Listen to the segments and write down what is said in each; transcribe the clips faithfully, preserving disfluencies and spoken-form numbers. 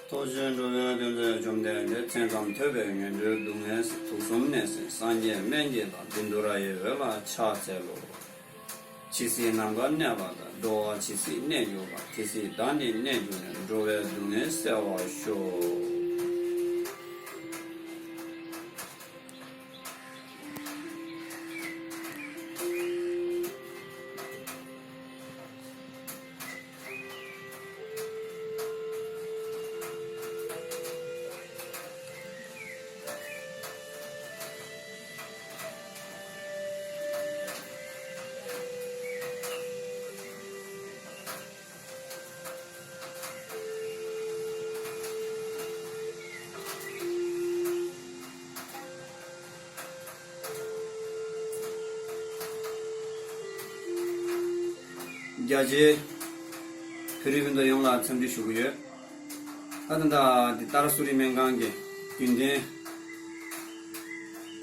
ཐུགས་རྗེ་འགྲོ་བའི་དོན་མཛད་བཅོམ་ལྡན་འདས། མཚན་ཙམ་ཐོས་པས་ངན་འགྲོའི་སྡུག་བསྔལ་སེལ། དུག་གསུམ་ནད་སེལ་སངས་རྒྱས་སྨན་གྱི་བདག། བདུད་འདུལ་ར་ཡི་འོད་ལ་ཕྱག་འཚལ་ལོ། ཇི་སྲིད་ནམ་མཁའ་གནས་པ་དག། འགྲོ་བ་ཇི་སྲིད་གནས་གྱུར་པ། དེ་སྲིད་བདག་ནི་གནས་གྱུར་ནས། འགྲོ་བའི་སྡུག་བསྔལ་སེལ་བར་ཤོག། རྒྱ་ཆེའི་བོད་རིགས་སྤུན་ཟླ་ཡོངས་ལ་འཚམས་འདྲི་ཞུ་གི་ཡོད། ད་ད་ལྟ་འདི་ལྟར་གསོ་རིག་སྨན་ཁང་གི་རྒྱུན་ལྡན།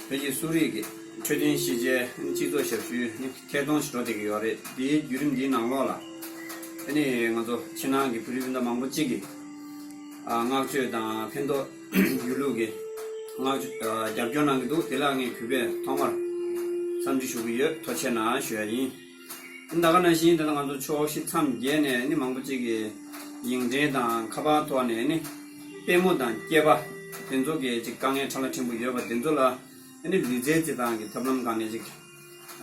བོད་ཀྱི་གསོ་རིག་གི་འཕྲོད་བསྟེན་གཞིས་བྱེས་ནི་སྤྱི་ཚོགས་ཞབས་ཞུའི་ནི་ཐད་གཏོང་ཞིག་འགྲོ་བསྡད་ཀྱི་ཡོད་རེད། འདིའི་བརྒྱུད་རིམ་འདིའི་ནང་ལོགས་ལ་ཨ་ནི་ང་ཚོ་ཕྱི་ནང་གི་བོད་རིགས་སྤུན་ཟླ་མང་པོ་གཅིག་གིས་ཨ་བསྔགས་བརྗོད་དང་ཕན་ཐོགས་ཡོད་ལུགས་ཀྱི་བསྔགས་བརྗོད་ཨ་རྒྱབ་སྐྱོར་གནང་གི་འདུག་དེ་ལ་ངས་གུས་པས་ཐོག་མར་འཚམས་འདྲི་ཞུ་གི་ཡོད། ཐུགས་རྗེ་གནང་ཞུ་ཡ་ཡིན། ད་ག་ནང་བཞིན་ད་ལྟ་ང་ཚོ་ཕྱོགས་བཞི་མཚམས་བརྒྱད་ནས་ནི་མང་པོ་གཅིག་གིས་ཡིག་འབྲེལ་དང་ཁ་པར་ཐོག་ནས་ནི་པུས་མོ་དང་སྐེད་པ་དེ་ཚོ་གི་ཅིག་དཀའ་ངལ་ཕྲ་ལ་ཕྲན་བུ་ཡོད་པ་དེ་ཚོ་ལ་ཨ་ནི་ལུས་རྩལ་རྩེད་ཐང་གི་ཐབས་ལམ་སྒང་ནས་ཅིག་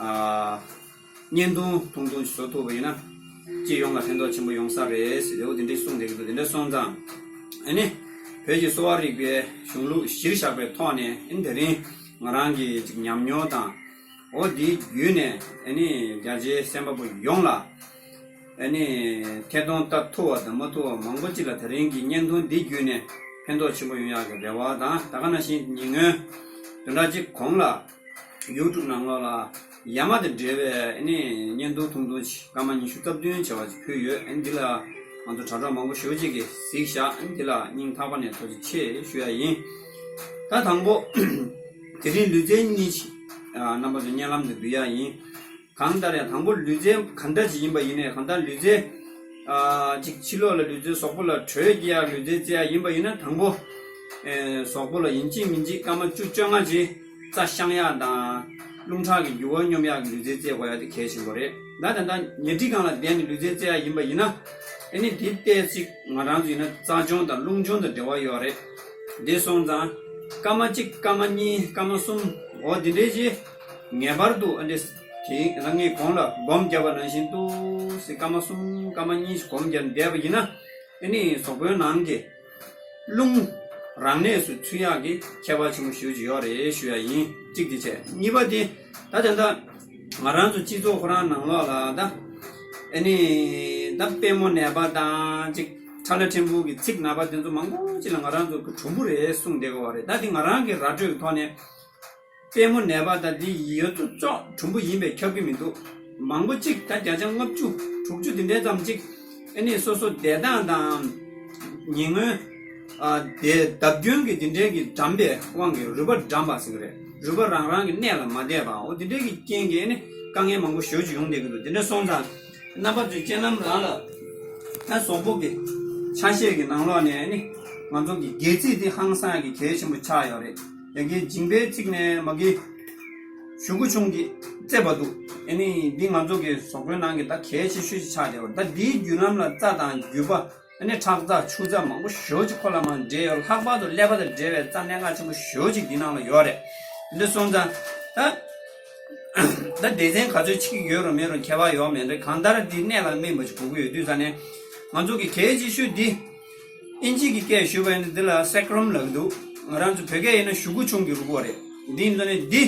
ཨ་བརྙན་ཐུང་ཐུང་ཐུང་ཞིག་བཟོ་ཐུབ་པ་ཡིན་ན་སྤྱི་ཡོངས་ལ་ཕན་ཐོགས་ཆེན་པོ་ཡོང་ས་རེད་ཟེར་ཏེ་འོ་དེ་འདྲའི་གསུངས་བསྡད་ཀྱི་འདུག་དེ་འདྲ་སོང་ཙང་ཨ་ནི་བོད་ཀྱི་གསོ་བ་རིག་པའི་གཞུང་ལུགས་གཞིར་བཞག་པའི་ཐོག་ནས་ཨ་ནི་དེ་རིང་ང་རང་གི་ཅིག་ཉམས་མྱོང་དང་། འོ་དེའི་བརྒྱུད་ནས་ཨ་ནི་རྒྱ་ཆེའི་གསན་པ་པོ་ཡོངས་ལ་ཨ་ནི་ཐད་གཏོང་ལྟ་ཐུབ་པ་དང་མ་ཐུབ་པ་མང་པོ་ཅིག་ལ་དེ་རིང་གི་བརྙན་ཐུང་འདི་བརྒྱུད་ནས་ཕན་ཐོགས་ཆེན་པོ་ཡོང་ཡག་གི་རེ་བ་དང་། ད་ག་ནང་བཞིན་ཉེ་སྔོན་བདུན་ཕྲག་གཅིག་གོང་ལ་ཡུ་ཊུབ་ནང་ལོགས་ལ་ཡ་མ་དང་འབྲེལ་བའི་ཨ་ནི་བརྙན་ཐུང་ཐུང་ཐུང་ཞིག་སྐར་མ་ཉི་ཤུ་རྩ་བདུན་བྱས་པ་ཞིག་ཕུལ་ཡོད། ཨ་ནི་འདི་ལ་ང་ཚོ་དྲ་གྲོགས་མང་པོ་ཞེ་པོ་ཅིག་གིས་གཟིགས་བཞག་ཨ་ནི་འདི་ལ་སྙིང་ཐག་པ་ནས་ཐུགས་རྗེ་ཆེ་ཞུ་ཡ་ཡིན། ད་དང་པོ་དེ་རིང་ལུས་རྩལ་གཉིས་ཤིག་ཨ་རྣམ་པ་ཚོ་སྙན་ལམ་དུ་འབུལ་ཡ་ཡིན། གང་ལྟར་ཡང་དང་པོ་ལུས་རྩལ་ག་འདྲ་ཅིག་ཡིན་པ་ཡིན་ནའི་གང་ལྟར་ལུས་རྩལ་ཨ་ཅིག་ཕྱི་ལོགས་ལ་ལུས་རྩལ་གཟུགས་པོ་ལ་དྲོད་སྐྱེ་ཡག་ལུས་རྩལ་རྩེ་ཡག་ཡིན་པ་ཡིན་ན་དང་པོ་ཨེ་གཟུགས་པོ་ལ་ཡིན་གཅིག་མིན་གཅིག་སྐར་མ་བཅུ་བཅོ་ལྔ་ཅིག་རྩ་བཤང་ཡག་དང་རླུང་ཁྲག་གི་རྒྱུ་བ་སྙོམས་ཡག་གི་ལུས་རྩལ་རྩེ་དགོས་ཡག་དེ་གལ་ཆེན་པོ་རེད། ད་ད་ལྟ་ཉལ་ཁྲི་སྒང་ལ་བསྡད་ནས་ལུས་རྩལ་རྩེ་ཡག་ཡིན་པ་ཡིན་ན་ཨ་ནི་དེ་ཏོག་ཙམ་ང་རང་ཚོ་ཡིན་ན་རྩ་གཅོང་དང་རླུང་གཅོང་དང་འབྲེལ་བ་ཡོད་རེད། དེ་སོང་ཙང་སྐར་མ་གཅིག་སྐར་མ་གཉིས་སྐར་མ་གསུམ་འོ་དེ་འདྲའི་ཅིག་ངེས་པར་དུ་ཨ་འདྲས་དེ་རང་ངས་གོང་ལ་སྒོམ་བརྒྱབ་པ་ནང་བཞིན་ཏོག་ཙམ་སྐར་མ་གསུམ་སྐར་མ་གཉིས་ཤིག་སྒོམ་བརྒྱབ་བསྡད་པ་ཡིན་ན་ཨ་ནི་གཟུགས་པོའི་ནང་གི་རླུང་རང་གནས་སུ་ཚུད་ཡག་གི་ཁྱད་པར་ཆེན་པོ་ཞེ་པོ་ཅིག་ཡོད་རེད་ཞུ་ཡ་ཡིན། གཅིག་དེ་བྱས། གཉིས་པ་དེ་ད་ད་ལྟ་ང་རང་ཚོ་སྤྱི་ཚོགས་ཁོ་རང་ནང་ལོགས་ལ་ད་ཨ་ནི་ད་པུས་མོ་ན་བ་དང་ཅིག་ཕྲ་ལ་ཕྲན་བུ་གི་ཚིགས་ན་བ་དེ་ཚོ་མང་པོ་ཅིག་ལ་ང་རང་ཚོ་གི་གྲུམ་བུ་རེད་གསུངས་བསྡད་ཀྱི་ཡོད་རེད། ད་དེ་ང་རང་གི་ར་སྤྲོད་ཀྱི་ཐོག་ནས་པུས་མོ་ན་བ་དང་དེ་ཡོད་ཚོ་ཅོག་གྲུམ་བུ་ཡིན་པས་ཁྱབ་ཀྱི་མི་འདུག་མང་པོ་གཅིག་ད་བརྒྱ་ཆ་ལྔ་བཅུ་དྲུག་ཅུ་དེ་འདྲའི་ཙམ་གཅིག་ཨ་ནི་སོ་སོ་བསྡད་སྟངས་དང་ཉེ་སྔོན་ཨ་དེ་བརྡབ་སྐྱོན་གྱི་དེ་འདྲའི་གི་འགྲམ་པའི་དབང་གིས་རུས་པ་འགྲམ་པ་ཟེར་གི་རེད། རུས་པ་རང་རང་གི་གནས་ལ་མ་བསྡད་པ་འོ་དེ་འདྲའི་གི་རྐྱེན་གྱིས་ཨ་ནི་དཀའ་ངལ་མང་པོ་ཞེ་པོ་ཅིག་ཡོང་བསྡད་ཀྱི་འདུག་དེ་འདྲ་སོང་ཙང་རྣམ་པ་ཚོས་སྤྱན་ལམ་རང་ལ་ད་གཟུགས་པོ་གི་ཆ་ཤས་ཀྱི་ནང་ལོགས་ནས་ཨ་ནི་ང་ཚོ་གི་སྒལ་ཚིགས་དེ་ཧང་སང་གི་གལ་ཆེན་པོ་ཆགས་ཡོད་རེད། ཡ་གི་མཇིང་པའི་ཚིགས་ནས་མ་གི་གཞུ་གུ་ཆུང་གི་རྩེ་བར་དུ་ཨ་ནི་འདི་ང་ཚོ་གི་གཟུགས་པོའི་ནང་གི་ད་གལ་ཆེ་ཤོས་ཤིག་ཆགས་བསྡད་པ་རེད། ད་འདིའི་བརྒྱུད་ལམ་ལ་རྩ་དང་རྒྱུས་པ་ཨ་ནི་ཁྲག་རྩ་ཆུ་རྩ་མང་པོ་ཞེ་པོ་ཅིག་ཁོ་ལ་མར་འདྲེས་ཡོད། ལྷག་པར་དུ་ཀླད་པ་དང་འབྲེལ་བའི་རྩ་གནད་འགག་ཆེན་པོ་ཞེ་པོ་ཅིག་འདི་ནང་ལ་ཡོད་རེད། འདི་སོང་ཙང་ད་ད་སྡེ་ཚན་ག་ཚོད་ཆགས་ཀྱི་ཡོད་རུང་མེད་རུང་ཁྱད་པར་ཡོད་མེད་རེད། གང་ལྟར་འདི་གནད་ལ་སྨིན་པ་ཞིག་དགོས་ཀྱི་ཡོད་དུས་ཙང་ནས་ང་ཚོ་གི་གལ་ཆེ་ཤོས་འདི། ཨིན་ཇི་གི་སྐད་ཞུས་པ་ཡིན་ན་འདི་ལ་སེ་ཀྲམ་ལབ་ཀྱི་འདུག་ང་རང་ཚོ་བོད་སྐད་ཡིན་ན་གཞུ་གུ་ཆུང་གི་རུས་པ་རེད། འདི་ཡིན་ཙང་ནས་འདི་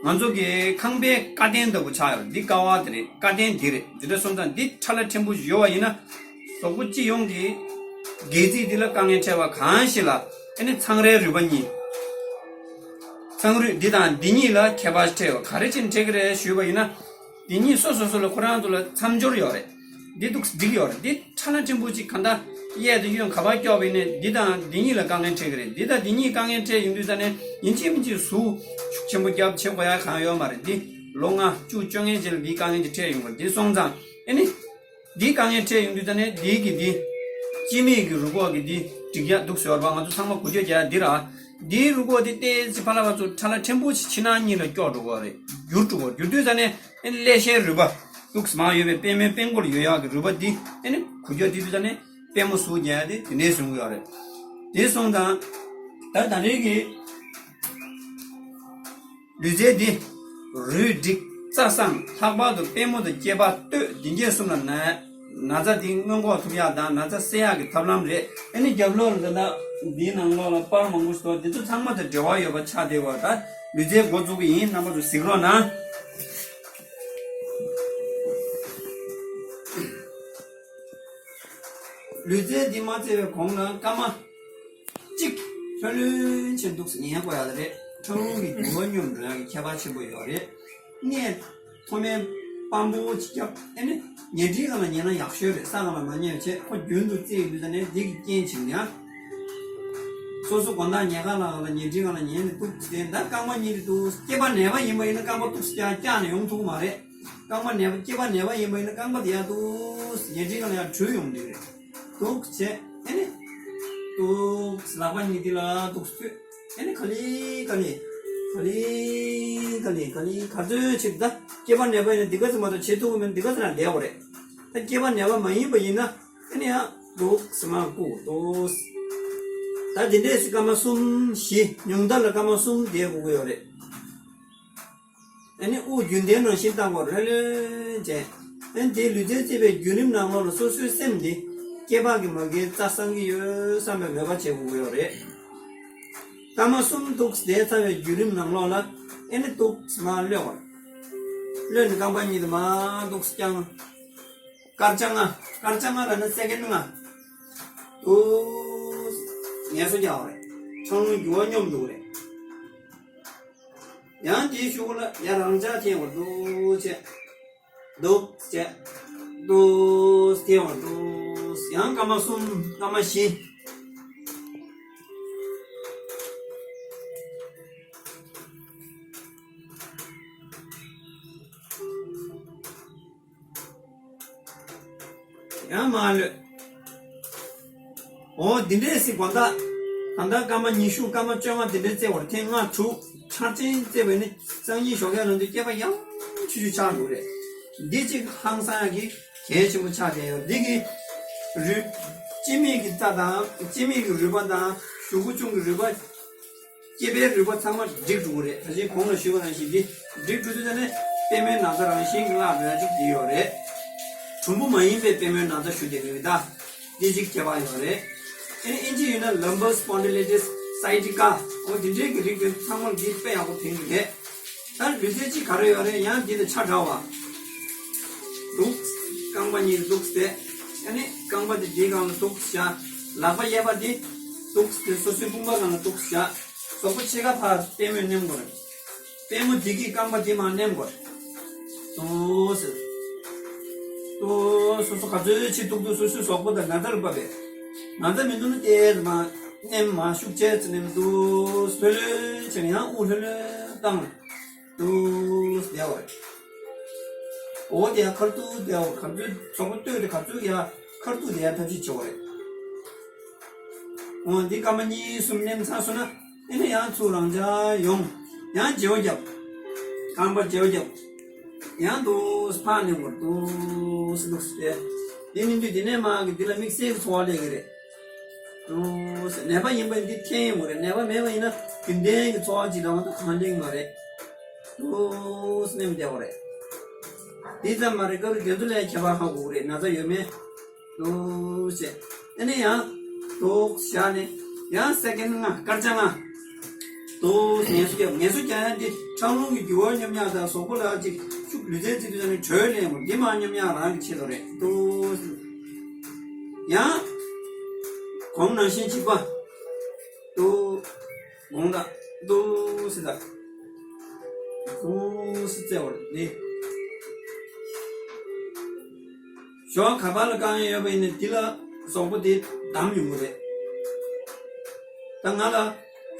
ང་ཚོ་གི་ཁང་པའི་ཀ་རྟེན་ལྟ་བུ་ཆགས་ཡོད་རེད། འདི་ཀ་བ་དེ་རེད། ཀ་རྟེན་འདི་རེད། འདི་འདྲ་སོང་ཙང་འདི་ཕྲ་ལ་ཕྲན་བུ་ཞིག་ཡོད་པ་ཡིན་ན་གཟུགས་པོ་སྤྱི་ཡོངས་ཀྱི་སྒལ་ཚིགས་འདི་ལ་དཀའ་ངལ་འཕྲད་པ་གང་ཞིག་ལ་ཨ་ནི་ཚངས་རའི་རུས་པ་གཉིས། ཚངས་རུས་འདི་དང་འདི་གཉིས་ལ་ཁྱད་པར་འཕྲད་ཡོད། ག་རེ་བྱས་ནས་འཕྲད་ཀྱི་རེད་ཞུས་པ་ཡིན་ན། དེ་གཉིས་སོ་སོ་སོ་ལ་ཁོ་རང་ཚོ་ལ་མཚམས་སྦྱོར་ཡོད་རེད། འདི་འདུག་འགྲིག་ཡོད་རེད། འདི་ཕྲ་ན་ཕྲན་བུ་ཅིག་གང་ལྟར་གཡས་དང་གཡོན་ག་པར་སྐྱོག་པ་ཡིན་ནའི་འདི་དང་འདི་གཉིས་ལ་དཀའ་ངལ་འཕྲད་ཀྱི་རེད། འདི་དང་འདི་གཉིས་དཀའ་ངལ་འཕྲད་ཡོང་དུས་ཙ་ནས་ཡིན་གཅིག་མིན་གཅིག་ཟུག་ཤུགས་ཆེན་པོ་རྒྱབ་བྱེད་དགོས་ཡ་གང་ཡོད་མ་རེད། འདི་ལོ་ལྔ་བཅུ་བཅོ་ལྔའི་རྗེས་ལ་འདིའི་དཀའ་ངལ་འདི་འཕྲད་ཡོང་གི་རེད། འདི་སོང་ཙང་ཨེ་ནི་འདིའི་དཀའ་ངལ་འཕྲད་ཡོང་དུས་ཙ་ནས་འདིའི་གི་འདི། སྐྱེ་མེད་ཀྱི་རུས་ཁོག་གི་འདི་སྒྲིག་ཡག་འདུག་ཟེར་བ། ང་ཚོ་ཚང་མ་འགུལ་སྐྱོད་རྒྱག་ཡག་འདི་ར། འདིའི་རུས་ཁོག་འདི་ཏོག་ཙམ་ཕར་ལ་ཕར་ཚུར་ཕྲ་ལ་ཕྲན་བུ་ཞིག་ཕྱི་ནང་གཉིས་ལ་སྐྱོག་འགྲོ་གི་རེད། འགྱུར་འགྲོ་གི་རེད། འགྱུར་དུས་ཙ་ནས་ཨེ་ནི་ཀླད་ཤའི་རུས་པ་འདུག་མར་ཡོད་པའི་པད་མོའི་པད་མགོ་ལ་ཡོད་ཡག་གི་རུས་པ་འདི་ཨེ་ནི་འགུལ་སྐྱོད་འདི་དུས་ཙ་ནས་པད་མོ་གཟུགས་རྒྱག་ཡག་དེ་དེ་འདྲས་བཟུང་གི་ཡོད་རེད། དེ་སོང་ཙང་ད་ད་རེས་ཀྱི་ལུས་རྩལ་འདི་རུས་སྒྲིག་རྩ་བསྲང་། ལྷག་པར་དུ་པད་མོ་དང་སྐྱེས་པ་སྟོད་འདི་གྱད་གསུམ་ལ་ན་ན་ཚ་འདི་སྔོན་འགོག་ཐུབ་ཡག་དང་ན་ཚ་སེལ་ཡག་གི་ཐབས་ལམ་རེད། ཨ་ནི་རྒྱབ་ལོགས་ལ་ད་ལྟ་འདིའི་ནང་ལོགས་ལ་པར་མང་པོ་ཞིག་འདུག་འདི་ཚོ་ཚང་མ་དང་འབྲེལ་བ་ཡོད་པ་ཆགས་བསྡད་པ། ད་ལུས་རྩལ་འགོ་བཙུགས་ཀྱི་ཡིན། རྣམ་པ་ཚོ་གཟིགས་རོགས་གནང་། ལུས་རྩལ་འདི་མ་རྩེ་བའི་གོང་ལ་སྐར་མ་གཅིག་ལྷོད་ལྷོད་བྱས་འདུག་ཉལ་དགོས་ཡག་རེད། འཁྲབ་ལུང་གི་འགྱུར་བ་སྙོམས་འགྲོ་ཡག་གི་ཁྱད་པར་ཆེན་པོ་ཡོད་རེད། གནས་མཐོ་དམན་སྤམ་པོ་ཅིག་བརྒྱབ། ཨེ་ནི་ཉལ་ཁྲིའི་སྒང་ལ་ཉལ་ན་ཡག་ཤོས་རེད། ས་སྒང་ལ་མ་ཉལ་བྱས་ཁོ་རྒྱུན་དུ་རྩེ་ཡི་དུས་ཙ་ནས་འདི་གི་རྐྱེན་བྱུང་ཡ། སོ་སོ་དགོང་དག་ཉལ་ཁང་ལ་ཉལ་ཁྲིའི་སྒང་ལ་ཉལ་ནས་འདུག་ཟེར། ད་རྐང་པ་གཉིས་དེ་འདུག་སྐེད་པ་ནད་པ་ཡིན་པ་ཡིན་ན་རྐང་པ་འདུག་སེ་བཀྱག་བཀྱག་ནས་ཡོང་ཐུབ་ཀྱི་མ་རེད། རྐང་པ་ནད་པ་སྐེད་པ་ནད་པ་ཡིན་པ་ཡིན་ན་རྐང་པ་དེ་ཡར་འདུག་སེ་ཉལ་ཁྲིའི་སྒང་ལ་ཡར་དྲུད་ཡོང་འདུག་རེད། འདུག་བྱས་ཨེ་ནི་འདུག་སེ་ལག་པ་གཉིས་དེ་ལ་འདུག་སེ་ཐོད། ཨེ་ནི་ག་ལེ་ག་ལེ་ག་ལེ་ག་ལེ་ག་ལེ་ག་ཚོད་བྱེད། ད་སྐེད་པ་ནད་པ་ཡིན་ན་འདི་ག་ཚོད་མ་གཏོགས་བྱེད་ཐུབ་ཀྱི་མེད། འདི་ག་ཚོད་ན་བསྡད་དགོས་རེད། ད་སྐེད་པ་ནད་པ་མ་ཡིན་པ་ཡིན་ན་ཨེ་ནི་ཡང་འདུག་སེ་མར་བཀུག་འདུག་སེ། ད་འདི་འདྲས་སེ་སྐར་མ་གསུམ་བཞི་ཉུང་མཐའ་ལ་སྐར་མ་གསུམ་བསྡད་དགོས་ཀྱི་ཡོད་རེད། ཨ་ནི་དབུགས་རྒྱུན་ལྡན་ནང་བཞིན་བཏང་དགོས། ལྷོད་ལྷོད་བྱས། ཨ་ནི་དེའི་ལུས་རྩལ་རྩེ་བའི་བརྒྱུད་རིམ་ནང་ལོགས་ལ་སོ་སོའི་སེམས་འདི་སྐེད་པ་གི་མ་གིའི་རྩ་སྲང་གི་ཡོད་བསམ་པའི་མོས་པ་བྱེད་དགོས་ཀྱི་ཡོད་རེད། སྐར་མ་གསུམ་འདུག་སེ་བསྡད་ཚར་བའི་བརྒྱུད་རིམ་ནང་ལོགས་ལ་ཨ་ནི་འདུག་སེ་མར་གློད་དགོས། གློད་ནས་རྐང་པ་གཉིས་དེ་མར་འདུག་སེ་བརྐྱངས། སྐར་ཆ་ལྔ། སྐར་ཆ་ལྔ་ལབ་ན་སེ་ཀེན་ལྔ། འདུག་སེ་ངལ་གསོ་རྒྱག་དགོས་རེད། འཁྲབ་ལུང་འགྱུར་བ་སྙོམས་འགྲོ་གི་རེད། ཡང་དེའི་གཞུག་གུ་ལ་ཡར་རང་འཇགས་འཐེན་དགོས། འདུག་སེ་བྱས། འདུག་སེ་བྱས། འདུག་སེ་འཐེན་དགོས། འདུག་སེ་ཡང་སྐར་མ་གསུམ་སྐར་མ་བཞི། ཡང་མར་གློད། འོ་འདི་འདྲས་སེ་དགོང་དག་ད་ལྟ་སྐར་མ་ཉི་ཤུ་སྐར་མ་བཅོ་ལྔ་འདི་འདྲས་རྩེ་བར་ཐེངས་ལྔ་དྲུག་འཆར་ཅན་རྩེ་བས་ནི་སང་ཉིན་ཞོགས་ཀས་ལངས་དུས་སྐེད་པ་ཡང་ཆུ་ཆུ་ཆགས་འགྲོ་རེད། འདི་གཅིག་ཧང་སང་ཡག་གི་གལ་ཆེན་པོ་ཆགས་བསྡད་ཡོད། འདི་གི་རུས་སྐྱེ་མེད་ཀྱི་རྩ་དང་སྐྱེ་མེད་ཀྱི་རུས་པ་དང་གཞུག་གུ་ཆུང་གི་རུས་པ། སྐྱེས་པའི་རུས་པ་ཚང་མ་འགྲིག་འགྲོ་གི་རེད། ད་གིན་གོང་ལ་ཞུས་པ་ནང་བཞིན་འདི་འགྲིག་འགྲོ་དུས་ད་ནི་པད་མོའི་ན་ཚ་རང་བཞིན་གྱི་བརླག་འགྲོ་ཡ་ཅིག་འདི་ཡོད་རེད། གྲུམ་བུ་མ་ཡིན་པའི་པད་མོའི་ན་ཚ་ཞུ་བསྡད་ཀྱི་རེད་ད། འདི་ཅིག་ཁྱད་པར་ཡོད་རེད། ཨེ་ཨིན་ཇི་ཡིན་ན་lumbar spondylitis sciatica འོ་འདི་འདྲའི་གི་རིགས་དེ་ཚང་མ་འདི་དཔེ་ཡག་པོ་ཕན་གྱི་རེད། ད་ལུས་རྩལ་གཅིག་ག་རེ་ཡོད་རེད། ཡང་འདི་དང་ཆ་འདྲ་བ། འདུག་རྐང་པ་གཉིས་འདུག་སྟེ། ཨ་ནི་རྐང་པ་དེ་འདིའི་སྒང་ལ་འདུག་བཞག་ལག་པ་གཡས་པ་དེ་འདུག་སྟེ་སོ་སོའི་དཔུང་པ་སྒང་ལ་འདུག་བཞག་གཟུགས་པོ་ཕྱེད་ཀ་ཕར་པད་མོས་མནན་དགོས་རེད། པད་མོ་འདི་གིས་རྐང་པ་འདི་མར་མནན་དགོས་རེད། འདུག་སེ། འདུག་སོ་སོ་ག་ཚོད་ཅིག་འདུག་འདུག་སོ་སོའི་གཟུགས་པོ་དང་ན་ཚ་ལ་བབས་པས། ན་ཚ་མི་འདུག་ན་ཏོག་ཙམ་མར་མནན། མར་ཤུགས་ཆེ་ཙམ་མནན། འདུག་སེ་ལྷོད་ལྷོད་བྱས་ནས་ཡང་དབུགས་ལྷོད་ལྷོད་བཏང་། འདུག་སེ་བསྡད་པ་རེད། འོ་དེ་ཡང་ཁ་ཐུག་བསྡད་པ། ག་ཚོད་གཟུགས་པོ་ལྟོས་ཏེ་ག་ཚོད་ཡང་ཁ་ཐུག་བསྡད་ཡ་ཐབས་ཤེས་བྱེད་པ་རེད། འོ་འདི་སྐར་མ་གཉིས་གསུམ་མནན་ཚར་སོང་ན་ཨེ་ནས་ཡང་ཚུར་རང་འཇགས་ཡོང་། ཡང་བརྗེ་པོ་བརྒྱབ། རྐང་པ་བརྗེ་པོ་བརྒྱབ། ཡང་འདུག་སེ་ཕར་མནན་དགོས། འདུག་སེ་འདུག་སེ་བྱས། དེ་མནན་དུས་དེ་ནས་མར་གི་འདི་ལ་དམིགས་བསལ་གྱི་ཚོར་བ་སླེབས་ཀྱི་རེད། འདུག་སེ་ནད་པ་ཡིན་པ་འདི་འཐེན་ཡོང་གི་རེད། ནད་པ་མེད་པ་ཡིན་ན་རྒྱུན་ལྡན་གྱི་ཚོར་བ་ཅིག་རང་དུ་གང་སླེབས་ཀྱི་མ་རེད། འདུག་སེ་མནན་བསྡད་པ་རེད། འདི་ཙམ་མ་རེད། སྐབས་རེ་དེ་ཚོ་ལས་ཁྱད་པར་ཧ་གོ་གི་རེད། ན་ཚ་ཡོད་མེད། འདུག་སེ། ཨ་ནི་ཡང་འདུག་བཞག་ནས་ཡང་སེ་ཀེན་ལྔ་སྐར་ཆ་ལྔ། འདུག་སེ་ངལ་གསོ་རྒྱག་ངལ་གསོ་རྒྱག་ཡ་འདི་འཁྲབ་ལུང་གི་འགྱུར་བ་སྙོམས་ཡ་དང་གཟུགས་པོ་ལ་ཅིག་ཤུགས་ལུས་རྩལ་རྩེ་དུས་ཙམ་ནས་དྲོད་ལེན་དགོས། འདི་མར་སྙོམས་ཡ་རང་གི་ཆེད་དུ་རེད། འདུག་སེ། ཡང་གོང་ནང་བཞིན་གཅིག་པ། འདུག་དགོང་དག་འདུག་སེ་དག་འདུག་སེ་རྩེ་བ་རེད། འདི་ཞོགས་ག་པར་ལ་དཀའ་ངལ་ཡོད་པ་ཡིན་ན་འདི་ལ་གཟུགས་པོ་འདི་བསྡམས་ཡོང་གི་རེད། ད་ང་ལ་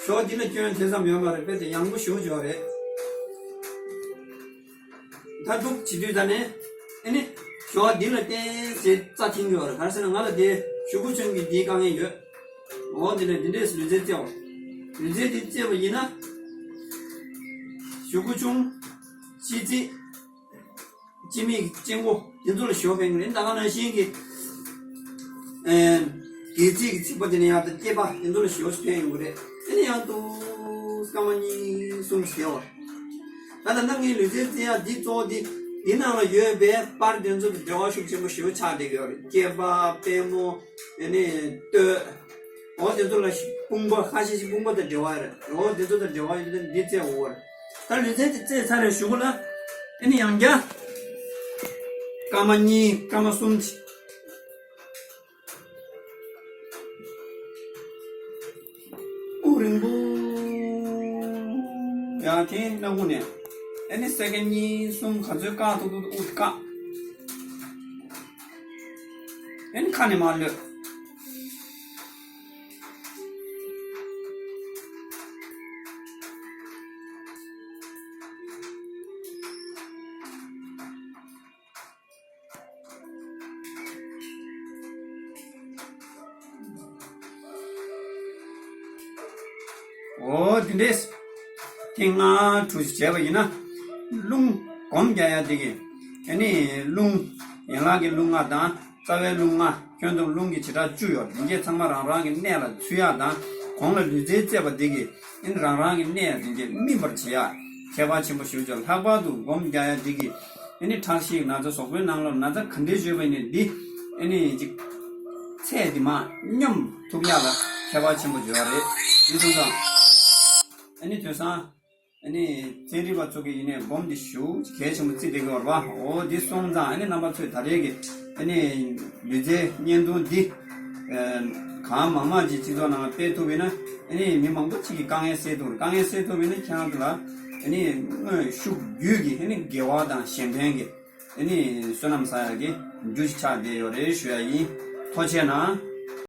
ཞོགས་འདི་ལ་སྐྱོན་ཐེ་ཚོམ་ཡོད་མ་རེད། དཔེ་དེ་ཡང་པོ་ཞེ་པོ་ཅིག་ཡོད་རེད། ད་འདུག་བྱེད་དུས་ད་ནས་ཨེ་ནི་ཞོགས་འདི་ལ་བརྟེན་ཟེར་རྩ་འཐེན་གྱི་ཡོད་རེད། ག་རེ་ཟེར་ན་ང་ལ་དེ་ གཞུག་གུ་ཆུང་གི་འདིའི་དཀའ་ངལ་ཡོད། འོ་དེ་ནས་འདི་འདྲས་ལུས་རྩལ་རྩེ་བ། ལུས་རྩལ་འདི་རྩེ་བ་ཡིན་ན། གཞུག་གུ་ཆུང་། ཕྱི་རྩིས། སྤྱི་མིག་གི་སྤྱི་མགོ་དེ་ཚོ་ལ་ཞོ་ཕན་གི་རེད། ད་ག་ནང་བཞིན་གྱི། ཨེ། སྒལ་ཚིགས་ཀྱི་ཚིགས་པ་དེ་ནས་ཡར་དང་སྐེད་པ་དེ་ཚོ་ལ་ཞོ་ཕན་ཡོང་གི་རེད། དེ་ནས་ཡང་དུ་སྐར་མ་གཉིས་གསུམ་ཞིག་བསྡད་པ། ད་ལྟ་ནམ་ངའི་ལུས་རྩལ་རྩེ་ཡག་འདི་གཙོ་བོ་འདི་འདི་ནང་ལ་ཡོད་པའི་པར་དེ་ཚོ་དང་འབྲེལ་བ་ཤུགས་ཆེན་པོ་ཞེ་པོ་ཆགས་བསྡད་ཀྱི་ཡོད་རེད། སྐེད་པ། པུས་མོ། ཨ་ནི་སྟོད། འོ་དེ་ཚོ་ལ་དཔུང་པ་ཁ་ཤས་ཤིག་དཔུང་པ་དང་འབྲེལ་བ་རེད། འོ་དེ་ཚོ་དང་འབྲེལ་བ་ཡོད་དུས་འདི་རྩེ་དགོས་རེད། ད་ལུས་རྩལ་དེ་རྩེས་ཚར་རེ་གཞུག་གུ་ལ། ཨ་ནི་ཡང་བསྐྱར། སྐར་མ་གཉིས་སྐར་མ་གསུམ་ཅིག་སྐུ་རིང་པོ། ཡང་དེ་སྣ་ཁུག་ནས། ཨ་ནི་སེ་ཀན་གཉིས་གསུམ་ག་ཚོད་བཀག་ཐུབ་ཐུབ་དབུགས་བཀག་ཨ་ནི་ཁ་ནས་མར་གློད། འོ་དེ་འདྲས། ཐེངས་ལྔ་དྲུག་ཅིག་བྱས་པ་ཡིན་ན། རླུང་སྒོམ་རྒྱག་ཡ་དེ་གི། ཨ་ནི་རླུང་། ཡན་ལག་གི་རླུང་ལྔ་དང་རྩ་བའི་རླུང་ལྔ། ཁྱོན་བསྡོམས་རླུང་གི་བྱེ་བྲག་བཅུ་ཡོད། དེ་འདྲས་ཚང་མ་རང་རང་གི་གནས་ལ་ཚུད་ཡ་དང་གོང་ལ་ལུས་རྩལ་རྩེ་བ་དེ་གི། ཨ་ནི་རང་རང་གི་གནས་དེ་འདྲས་སྨིན་པར་བྱེད་ཡ། ཁྱད་པར་ཆེན་པོ་ཞེ་པོ་ཅིག་ལྷག་པར་དུ་སྒོམ་རྒྱག་ཡ་དེ་གི། ཨ་ནི་ཁྲག་ཤེད་ན་ཚ་གཟུགས་པོའི་ནང་ལ་ན་ཚ་ག་འདྲས་ཡོད་པ་ཡིན་ནའི་འདི། ཨ་ནི་ཅིག་ཚད་དེ་མར་སྙོམས་ཐུབ་ཡ་ལ་ཁྱད་པར་ཆེན་པོ་ཡོད་རེད། དེ་སོང་ཙང་། ཨ་ནི་དེང་སང་། ཨ་ནི་ཚན་རིག་པ་ཚོ་གི་ཡིན་ནའི་སྒོམ་འདི་ཞེ་པོ་གལ་ཆེན་པོ་བརྩི་བསྡད་ཀྱི་ཡོད་རེད་པ། འོ་འདི་སོང་ཙང་ཨ་ནི་རྣམ་པ་ཚོས་ད་རེས་ཀྱི་ཨ་ནི་ལུས་རྩལ་བརྙན་ཐུང་འདི། ཨ། གང་མང་མང་ཅིག་སྤྱི་ཚོགས་ནང་ལ་སྤེལ་ཐུབ་པ་ཡིན་ན། ཨ་ནི་མི་མང་པོ་ཅིག་གི་དཀའ་ངལ་སེལ་ཐུབ་རེད། དཀའ་ངལ་སེལ་ཐུབ་པ་ཡིན་ན་ཁྱེད་རང་ཚོ་ལ་ཨ་ནི་དངོས་ཤུགས་བརྒྱུད་ཀྱི་ཨ་ནི་དགེ་བ་དང་གཞན་ཕན་གྱི་ཨ་ནི་བསོད་ནམས་བསགས་ཡག་གི་རྒྱུ་ཞིག་ཆགས་བསྡད་ཡོད་རེད་ཞུ་ཡ་ཡིན། ཐུགས་རྗེ་གནང་།